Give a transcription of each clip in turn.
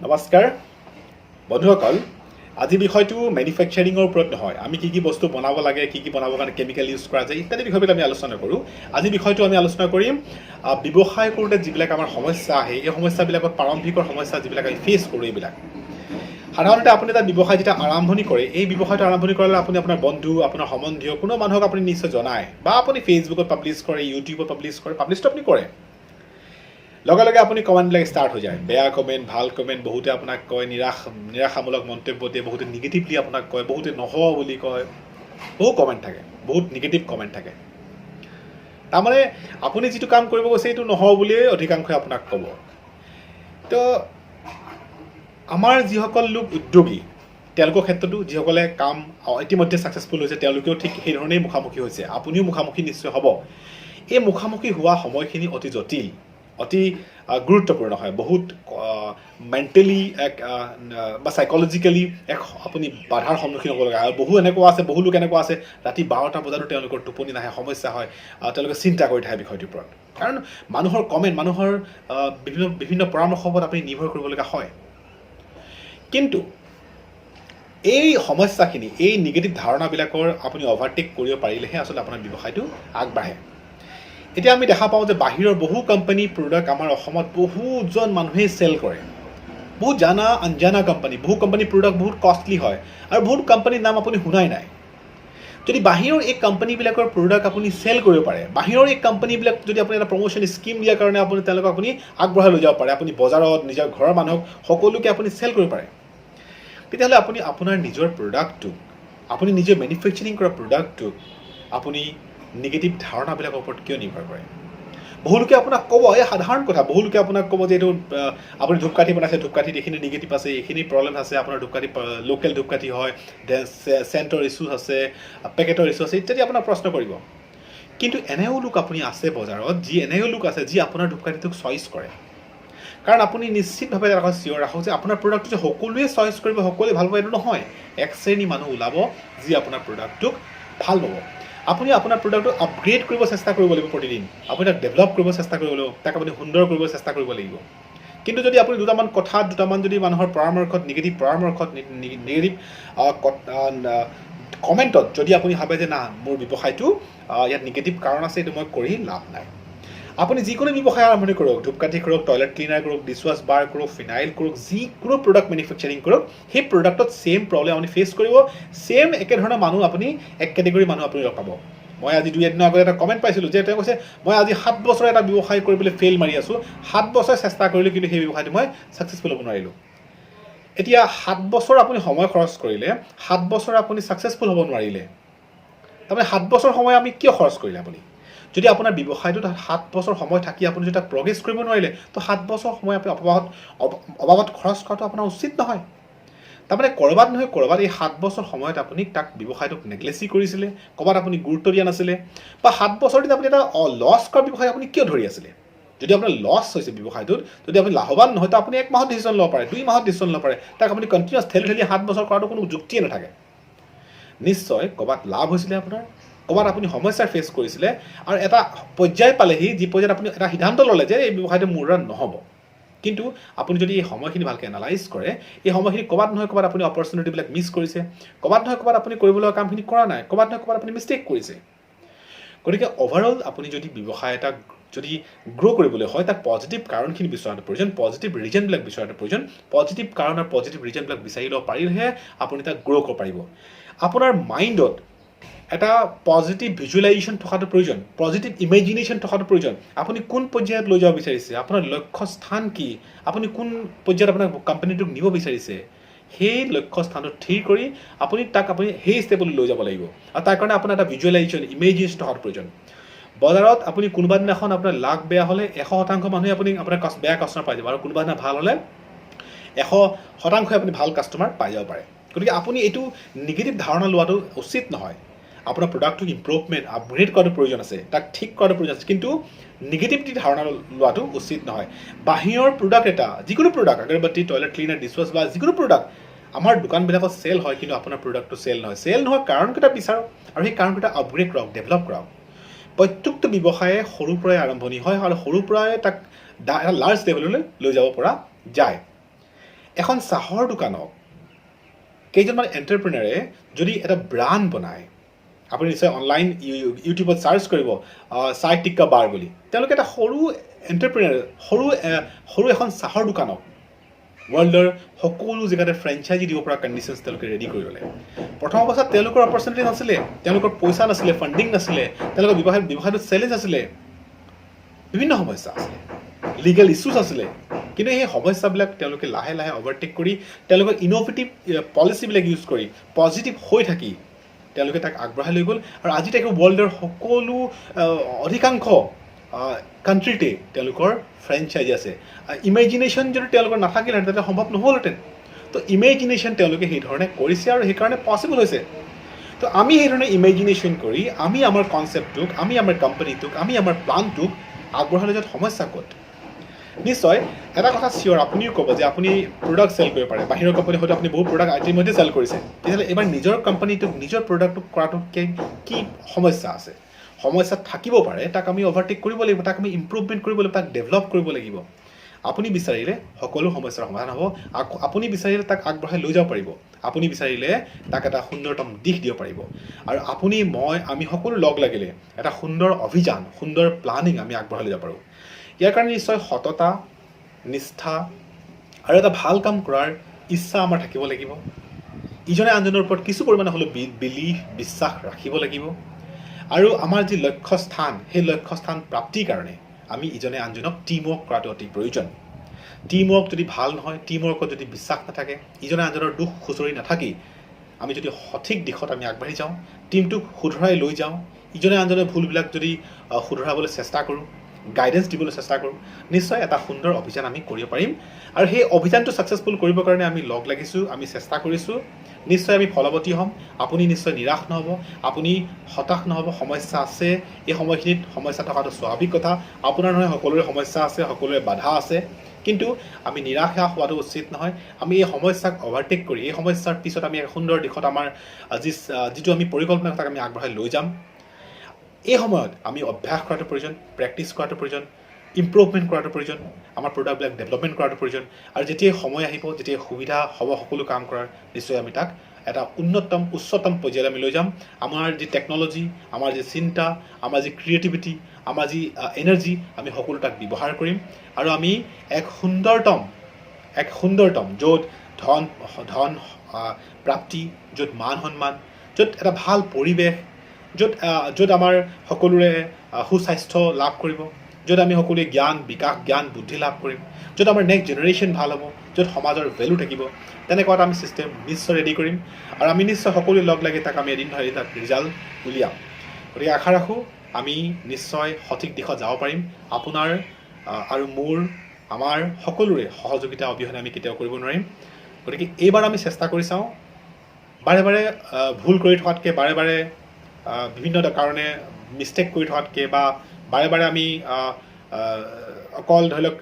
নমস্কাৰ বন্ধুসকল। আজি বিষয়টো মেনুফেকচাৰিঙৰ ওপৰত নহয়। আমি কি কি বস্তু বনাব লাগে, কি কি বনাবৰ কাৰণে কেমিকেল ইউজ কৰা যায় ইত্যাদি বিষয়বিলাক আমি আলোচনা কৰোঁ। আজি বিষয়টো আমি আলোচনা কৰিম ব্যৱসায় কৰোঁতে যিবিলাক আমাৰ সমস্যা আহে, এই সমস্যাবিলাকত প্ৰাৰম্ভিকৰ সমস্যা যিবিলাক আমি ফেচ কৰোঁ, এইবিলাক। সাধাৰণতে আপুনি এটা ব্যৱসায় যেতিয়া আৰম্ভণি কৰে, এই ব্যৱসায়টো আৰম্ভণি কৰিলে আপুনি আপোনাৰ বন্ধু, আপোনাৰ সম্বন্ধীয় কোনো মানুহক আপুনি নিশ্চয় জনায় বা আপুনি ফেচবুকত পাব্লিছ কৰে, ইউটিউবত পাব্লিছ কৰে। পাব্লিছটো আপুনি কৰে, লগে লগে আপুনি কমেণ্টবিলাক ষ্টাৰ্ট হৈ যায়। বেয়া কমেণ্ট, ভাল কমেণ্ট, বহুতে আপোনাক কয়, নিৰাশামূলক মন্তব্য দিয়ে, বহুতে নিগেটিভলি আপোনাক কয়, বহুতে নহ'ব বুলি কয়। বহু কমেণ্ট থাকে, বহুত নিগেটিভ কমেণ্ট থাকে। তাৰমানে আপুনি যিটো কাম কৰিব গৈছে, এইটো নহ'ব বুলিয়েই অধিকাংশই আপোনাক ক'ব। তো আমাৰ যিসকল লোক উদ্যোগী, তেওঁলোকৰ ক্ষেত্ৰতো যিসকলে কাম ইতিমধ্যে ছাকচেছফুল হৈছে, তেওঁলোকেও ঠিক সেইধৰণেই মুখামুখি হৈছে। আপুনিও মুখামুখি নিশ্চয় হ'ব। এই মুখামুখি হোৱা সময়খিনি অতি জটিল, অতি গুৰুত্বপূৰ্ণ হয়। বহুত মেণ্টেলি এক বা চাইকলজিকেলি এক আপুনি বাধাৰ সন্মুখীন হ'ব লগা হয়। বহু এনেকুৱা আছে, বহু লোক এনেকুৱা আছে, ৰাতি 12টা বজাতো তেওঁলোকৰ টোপনি নাহে, সমস্যা হয়, তেওঁলোকে চিন্তা কৰি থাকে বিষয়টোৰ ওপৰত। কাৰণ মানুহৰ কমেণ্ট, মানুহৰ বিভিন্ন বিভিন্ন পৰামৰ্শৰ ওপৰত আপুনি নিৰ্ভৰ কৰিব লগা হয়। কিন্তু এই সমস্যাখিনি, এই নিগেটিভ ধাৰণাবিলাকৰ আপুনি অভাৰটেক কৰিব পাৰিলেহে আচলতে আপোনাৰ ব্যৱসায়টো আগবাঢ়ে। এতিয়া আমি দেখা পাওঁ যে বাহিৰৰ বহু কোম্পানী প্ৰডাক্ট আমাৰ অসমত বহুজন মানুহেই চেল কৰে। বহুত জানা আনজানা কোম্পানী, বহু কোম্পানী প্ৰডাক্ট বহুত কষ্টলি হয় আৰু বহুত কোম্পানীৰ নাম আপুনি শুনাই নাই। যদি বাহিৰৰ এই কোম্পানীবিলাকৰ প্ৰডাক্ট আপুনি চেল কৰিব পাৰে, বাহিৰৰ এই কোম্পানীবিলাক যদি আপুনি এটা প্ৰমোশ্যন স্কিম দিয়াৰ কাৰণে আপুনি তেওঁলোকক আপুনি আগবঢ়াই লৈ যাব পাৰে, আপুনি বজাৰত নিজৰ ঘৰৰ মানুহক সকলোকে আপুনি চেল কৰিব পাৰে, তেতিয়াহ'লে আপুনি আপোনাৰ নিজৰ প্ৰডাক্টটোক, আপুনি নিজে মেনুফেকচাৰিং কৰা প্ৰডাক্টটোক আপুনি নিগেটিভ ধাৰণাবিলাকৰ ওপৰত কিয় নিৰ্ভৰ কৰে? বহুলোকে আপোনাক ক'ব, এই সাধাৰণ কথা, বহুলোকে আপোনাক ক'ব যে এইটো আপুনি ধূপকাঠি বনাইছে, ধূপকাঠিত এইখিনি নিগেটিভ আছে, এইখিনি প্ৰব্লেম আছে, আপোনাৰ ধূপকাঠি লোকেল ধূপকাঠি হয়, then চেণ্টৰ ইছ্যুজ আছে, পেকেটৰ ইছ্যু আছে ইত্যাদি আপোনাক প্ৰশ্ন কৰিব। কিন্তু এনেও লোক আপুনি আছে বজাৰত, যি এনেও লোক আছে যি আপোনাৰ ধূপকাঠিটোক চইচ কৰে। কাৰণ আপুনি নিশ্চিতভাৱে এটা কথা চিয়'ৰ ৰাখক যে আপোনাৰ প্ৰডাক্টটো যে সকলোৱে চইচ কৰিব, সকলোৱে ভাল পাব, এইটো নহয়। এক শ্ৰেণী মানুহ ওলাব যি আপোনাৰ প্ৰডাক্টটোক ভাল পাব। আপুনি আপোনাৰ প্ৰডাক্টটো আপগ্ৰেড কৰিব চেষ্টা কৰিব লাগিব প্ৰতিদিন। আপুনি তাক ডেভেলপ কৰিব চেষ্টা কৰিব লাগিব, তাক আপুনি সুন্দৰ কৰিব চেষ্টা কৰিব লাগিব। কিন্তু যদি আপুনি দুটামান কথাত, দুটামান যদি মানুহৰ পৰামৰ্শত, নিগেটিভ পৰামৰ্শত, নিগেটিভ কমেণ্টত যদি আপুনি ভাবে যে না, মোৰ ব্যৱসায়টো ইয়াত নিগেটিভ কাৰণ আছে, এইটো মই কৰি লাভ নাই। আপুনি যিকোনো ব্যৱসায় আৰম্ভণি কৰক, ধূপকাঠি কৰক, টয়লেট ক্লিনাৰ কৰক, ডিছৱাছ বাৰ কৰক, ফিনাইল কৰক, যিকোনো প্ৰডাক্ট মেনুফেকচাৰিং কৰক, সেই প্ৰডাক্টত ছেইম প্ৰব্লেম আপুনি ফেচ কৰিব। ছেইম একেধৰণৰ মানুহ আপুনি, এক কেটেগৰী মানুহ আপুনি লগ পাব। মই আজি দুই এদিনৰ আগতে এটা কমেণ্ট পাইছিলোঁ যে তেওঁ কৈছে, মই আজি 7 বছৰ এটা ব্যৱসায় কৰিবলৈ ফেইল মাৰি আছোঁ। 7 বছৰ চেষ্টা কৰিলোঁ, কিন্তু সেই ব্যৱসায়টো মই ছাকচেছফুল হ'ব নোৱাৰিলোঁ। এতিয়া 7 বছৰ আপুনি সময় খৰচ কৰিলে, 7 বছৰ আপুনি ছাকচেছফুল হ'ব নোৱাৰিলে, তাৰমানে 7 বছৰ সময় আমি কিয় খৰচ কৰিলে? আপুনি যদি আপোনাৰ ব্যৱসায়টোত 7 বছৰ সময় থাকি আপুনি যদি তাক প্ৰগ্ৰেছ কৰিব নোৱাৰিলে, তো 7 বছৰ সময় আপুনি অবাবত খৰচ কৰাটো আপোনাৰ উচিত নহয়। তাৰমানে ক'ৰবাত নহয় ক'ৰবাত এই 7 বছৰ সময়ত আপুনি তাক ব্যৱসায়টোক নেগলেচি কৰিছিলে, ক'ৰবাত আপুনি গুৰুত্ব দিয়া নাছিলে। বা 7 বছৰ দিন আপুনি এটা লছ কৰা ব্যৱসায় আপুনি কিয় ধৰি আছিলে? যদি আপোনাৰ লছ হৈছে ব্যৱসায়টোত, যদি আপুনি লাভৱান নহয়, তো আপুনি এক মাহত ডিচিশ্যন ল'ব পাৰে, 2 মাহত ডিচিশ্যন ল'ব পাৰে। তাক আপুনি কণ্টিনিউৱাছ ঠেলি ঠেলি 7 বছৰ কৰাটো কোনো যুক্তিয়ে নাথাকে। নিশ্চয় ক'ৰবাত লাভ হৈছিলে আপোনাৰ, ক'ৰবাত আপুনি সমস্যাৰ ফেচ কৰিছিলে আৰু এটা পৰ্যায় পালেহি, যি পৰ্যায়ত আপুনি এটা সিদ্ধান্ত ল'লে যে এই ব্যৱসায়টো মোৰ দ্বাৰা নহ'ব। কিন্তু আপুনি যদি এই সময়খিনি ভালকৈ এনালাইজ কৰে, এই সময়খিনি ক'ৰবাত নহয় ক'ৰবাত আপুনি অপৰচুনিটিবিলাক মিছ কৰিছে, ক'ৰবাত নহয় ক'ৰবাত আপুনি কৰিবলগা কামখিনি কৰা নাই, ক'ৰবাত নহয় ক'ৰবাত আপুনি মিষ্টেক কৰিছে। গতিকে অভাৰঅল আপুনি যদি ব্যৱসায় এটা যদি গ্ৰ' কৰিবলৈ হয়, তাক পজিটিভ কাৰণখিনি বিচৰাটো প্ৰয়োজন, পজিটিভ ৰিজনবিলাক বিচৰাটো প্ৰয়োজন। পজিটিভ কাৰণ আৰু পজিটিভ ৰিজনবিলাক বিচাৰি ল'ব পাৰিলেহে আপুনি তাক গ্ৰ' কৰিব পাৰিব। আপোনাৰ মাইণ্ডত এটা পজিটিভ ভিজুৱেলাইজেশ্যন থকাটো প্ৰয়োজন, পজিটিভ ইমেজিনেশ্যন থকাটো প্ৰয়োজন। আপুনি কোন পৰ্যায়ত লৈ যাব বিচাৰিছে, আপোনাৰ লক্ষ্য স্থান কি, আপুনি কোন পৰ্যায়ত আপোনাৰ কোম্পানীটোক নিব বিচাৰিছে, সেই লক্ষ্য স্থানটো থিৰ কৰি আপুনি তাক আপুনি সেই ষ্টেপলৈ লৈ যাব লাগিব। আৰু তাৰ কাৰণে আপোনাৰ এটা ভিজুৱেলাইজেশ্যন, ইমেজিনেশ্যন থকাটো প্ৰয়োজন। বজাৰত আপুনি কোনোবা দিনাখন আপোনাৰ লাক বেয়া হ'লে 100% মানুহে আপুনি আপোনাৰ বেয়া কাষ্টমাৰ পাই যাব আৰু কোনোবা দিনা ভাল হ'লে 100%ই আপুনি ভাল কাষ্টমাৰ পাই যাব পাৰে। গতিকে আপুনি এইটো নিগেটিভ ধাৰণা লোৱাটো উচিত নহয়। আপোনাৰ প্ৰডাক্টটোক ইম্প্ৰুভমেণ্ট, আপগ্ৰেড কৰাটো প্ৰয়োজন আছে, তাক ঠিক কৰাটো প্ৰয়োজন আছে, কিন্তু নিগেটিভিটি ধাৰণা লোৱাটো উচিত নহয়। বাহিৰৰ প্ৰডাক্ট এটা, যিকোনো প্ৰডাক্ট, আগৰবাতি, টয়লেট ক্লিনাৰ, ডিছৱাছ বা যিকোনো প্ৰডাক্ট আমাৰ দোকানবিলাকত চেল হয়, কিন্তু আপোনাৰ প্ৰডাক্টটো চেল নহয়। চেল নোহোৱাৰ কাৰণকেইটা বিচাৰক আৰু সেই কাৰণকেইটা আপগ্ৰেড কৰক, ডেভেলপ কৰক। প্ৰত্যেকটো ব্যৱসায়ে সৰুৰ পৰাই আৰম্ভণি হয় আৰু সৰুৰ পৰাই তাক এটা লাৰ্জ লেভেললৈ লৈ যাব পৰা যায়। এখন চাহৰ দোকানক কেইজনমান এণ্টাৰপ্ৰিনাৰে যদি এটা ব্ৰাণ্ড বনায়, আপুনি নিশ্চয় অনলাইন ইউটিউবত চাৰ্চ কৰিব চাই টিক্কা বাৰ বুলি। তেওঁলোকে এটা সৰু এণ্টাৰপ্ৰিনাৰ, সৰু এখন চাহৰ দোকানক ৱৰ্ল্ডৰ সকলো জেগাতে ফ্ৰেঞ্চাইজি দিব পৰা কণ্ডিশ্যনছ তেওঁলোকে ৰেডি কৰি ল'লে। প্ৰথম অৱস্থাত তেওঁলোকৰ অপৰচুনিটি নাছিলে, তেওঁলোকৰ পইচা নাছিলে, ফাণ্ডিং নাছিলে, তেওঁলোকৰ ব্যৱসায়টোত চেলেঞ্জ আছিলে, বিভিন্ন সমস্যা আছিলে, লিগেল ইছ্যুজ আছিলে। কিন্তু সেই সমস্যাবিলাক তেওঁলোকে লাহে লাহে অভাৰটেক কৰি, তেওঁলোকৰ ইন'ভেটিভ পলিচিবিলাক ইউজ কৰি, পজিটিভ হৈ থাকি তেওঁলোকে তাক আগবঢ়াই লৈ গ'ল। আৰু আজি তাকে ৱৰ্ল্ডৰ সকলো অধিকাংশ কাণ্ট্ৰিতে তেওঁলোকৰ ফ্ৰেঞ্চাইজি আছে। ইমেজিনেশ্যন যদি তেওঁলোকৰ নাথাকিলেহেঁতেন, তেতিয়া সম্ভৱ নহ'লহেঁতেন। তো ইমেজিনেশ্যন তেওঁলোকে সেইধৰণে কৰিছে আৰু সেইকাৰণে পচিবল হৈছে। তো আমি সেইধৰণে ইমেজিনেশ্যন কৰি আমি আমাৰ কনচেপ্টটোক, আমি আমাৰ কোম্পানীটোক, আমি আমাৰ প্লানটোক আগবঢ়াই লৈ যোৱাত সমস্যা ক'ত? নিশ্চয় এটা কথা চিয়'ৰ, আপুনিও ক'ব যে আপুনি প্ৰডাক্ট চেল কৰিব পাৰে। বাহিৰৰ কোম্পানী হয়তো আপুনি বহুত প্ৰডাক্ট ইতিমধ্যে চেল কৰিছে। তেতিয়াহ'লে এইবাৰ নিজৰ কোম্পানীটোক, নিজৰ প্ৰডাক্টটোক কৰাটোত কি সমস্যা আছে? সমস্যা থাকিব পাৰে, তাক আমি অভাৰটেক কৰিব লাগিব, তাক আমি ইম্প্ৰুভমেণ্ট কৰিব লাগিব, তাক ডেভেলপ কৰিব লাগিব। আপুনি বিচাৰিলে সকলো সমস্যাৰ সমাধান হ'ব। আপুনি বিচাৰিলে তাক আগবঢ়াই লৈ যাব পাৰিব। আপুনি বিচাৰিলে তাক এটা সুন্দৰতম দিশ দিব পাৰিব। আৰু আপুনি, মই, আমি সকলো লগ লাগিলে এটা সুন্দৰ অভিযান, সুন্দৰ প্লানিং আমি আগবঢ়াই লৈ যাব পাৰোঁ। ইয়াৰ কাৰণে নিশ্চয় সততা, নিষ্ঠা আৰু এটা ভাল কাম কৰাৰ ইচ্ছা আমাৰ থাকিব লাগিব। ইজনে আনজনৰ ওপৰত কিছু পৰিমাণে হ'লেও বিলিফ, বিশ্বাস ৰাখিব লাগিব। আৰু আমাৰ যি লক্ষ্য স্থান, সেই লক্ষ্য স্থান প্ৰাপ্তিৰ কাৰণে আমি ইজনে আনজনক টীম ৱৰ্ক কৰাটো অতি প্ৰয়োজন। টীম ৱৰ্ক যদি ভাল নহয়, টীম ৱৰ্কত যদি বিশ্বাস নাথাকে, ইজনে আনজনৰ দোষ খুচৰি নাথাকি আমি যদি সঠিক দিশত আমি আগবাঢ়ি যাওঁ, টীমটোক শুধৰাই লৈ যাওঁ, ইজনে আনজনৰ ভুলবিলাক যদি শুধৰাবলৈ চেষ্টা কৰোঁ, গাইডেঞ্চ দিবলৈ চেষ্টা কৰোঁ, নিশ্চয় এটা সুন্দৰ অভিযান আমি কৰিব পাৰিম। আৰু সেই অভিযানটো ছাকচেছফুল কৰিবৰ কাৰণে আমি লগ লাগিছোঁ, আমি চেষ্টা কৰিছোঁ, নিশ্চয় আমি ফলৱতী হ'ম। আপুনি নিশ্চয় নিৰাশ নহ'ব, আপুনি হতাশ নহ'ব। সমস্যা আছে, এই সময়খিনিত সমস্যা থকাটো স্বাভাৱিক কথা। আপোনাৰ নহয়, সকলোৰে সমস্যা আছে, সকলোৰে বাধা আছে। কিন্তু আমি নিৰাশা হোৱাটো উচিত নহয়। আমি এই সমস্যাক অভাৰটেক কৰি এই সমস্যাৰ পিছত আমি এক সুন্দৰ দিশত আমাৰ যিটো আমি পৰিকল্পনা, তাক আমি আগবঢ়াই লৈ যাম। এই সময়ত আমি অভ্যাস কৰাটো প্ৰয়োজন, প্ৰেক্টিছ কৰাটো প্ৰয়োজন, ইম্প্ৰুভমেণ্ট কৰাটো প্ৰয়োজন, আমাৰ প্ৰডাক্টবিলাক ডেভেলপমেণ্ট কৰাটো প্ৰয়োজন। আৰু যেতিয়াই সময় আহিব, যেতিয়াই সুবিধা হ'ব সকলো কাম কৰাৰ, নিশ্চয় আমি তাক এটা উন্নতম, উচ্চতম পৰ্যায়লৈ আমি লৈ যাম। আমাৰ যি টেকন'লজি, আমাৰ যি চিন্তা, আমাৰ যি ক্ৰিয়েটিভিটি, আমাৰ যি এনাৰ্জি, আমি সকলো তাক ব্যৱহাৰ কৰিম। আৰু আমি এক সুন্দৰতম, য'ত ধন ধন প্ৰাপ্তি, য'ত মান সন্মান, য'ত এটা ভাল পৰিৱেশ, য'ত আমাৰ সকলোৰে সুস্বাস্থ্য লাভ কৰিব, য'ত আমি সকলোৱে জ্ঞান বিকাশ, জ্ঞান বুদ্ধি লাভ কৰিম, য'ত আমাৰ নেক্সট জেনেৰেশ্যন ভাল হ'ব, য'ত সমাজৰ ভেলু থাকিব, তেনেকুৱা এটা আমি ছিষ্টেম নিশ্চয় ৰেডি কৰিম। আৰু আমি নিশ্চয় সকলোৱে লগ লাগি তাক আমি এদিন ধৰি তাক ৰিজাল্ট উলিয়াম। গতিকে আশা ৰাখোঁ, আমি নিশ্চয় সঠিক দিশত যাব পাৰিম। আপোনাৰ আৰু মোৰ, আমাৰ সকলোৰে সহযোগিতা অবিহনে আমি কেতিয়াও কৰিব নোৱাৰিম। গতিকে এইবাৰ আমি চেষ্টা কৰি চাওঁ। বাৰে বাৰে ভুল কৰি থকাতকৈ, বাৰে বাৰে বিভিন্ন কাৰণে মিষ্টেক কৰি থকাতকৈ বা বাৰে বাৰে আমি আহ, আহ, অকল ধৰি লওক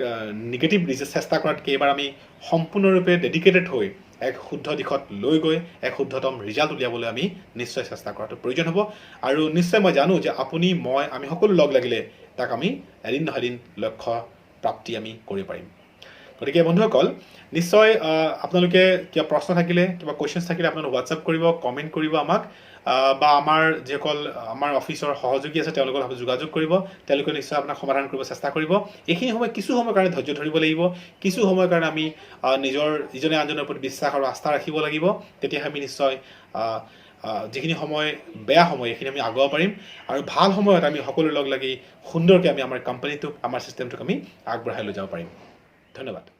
নিগেটিভ চেষ্টা কৰাতকৈ, এইবাৰ আমি সম্পূৰ্ণৰূপে ডেডিকেটেড হৈ এক শুদ্ধ দিশত লৈ গৈ এক শুদ্ধতম ৰিজাল্ট উলিয়াবলৈ আমি নিশ্চয় চেষ্টা কৰাটো প্ৰয়োজন হ'ব। আৰু নিশ্চয় মই জানো যে আপুনি, মই, আমি সকলো লগ লাগিলে তাক আমি এদিন নহয় এদিন লক্ষ্য প্ৰাপ্তি আমি কৰিব পাৰিম। গতিকে বন্ধুসকল, নিশ্চয় আপোনালোকে কিবা প্ৰশ্ন থাকিলে, কিবা কুৱেশ্যনছ থাকিলে আপোনালোকে হোৱাটছআপ কৰিব, কমেণ্ট কৰিব আমাক বা আমাৰ যিসকল আমাৰ অফিচৰ সহযোগী আছে, তেওঁলোকৰ লগত যোগাযোগ কৰিব। তেওঁলোকে নিশ্চয় আপোনাক সমাধান কৰিব চেষ্টা কৰিব। এইখিনি সময় কিছু সময়ৰ কাৰণে ধৈৰ্য ধৰিব লাগিব। কিছু সময়ৰ কাৰণে আমি নিজৰ ইজনে আনজনৰ প্ৰতি বিশ্বাস আৰু আস্থা ৰাখিব লাগিব। তেতিয়াহে আমি নিশ্চয় আহ, আহ, যিখিনি সময় বেয়া সময়, এইখিনি আমি আগুৱাব পাৰিম। আৰু ভাল সময়ত আমি সকলো লগ লাগি সুন্দৰকৈ আমি আমাৰ কোম্পানীটোক, আমাৰ ছিষ্টেমটোক আমি আগবঢ়াই লৈ যাব পাৰিম। ধন্যবাদ।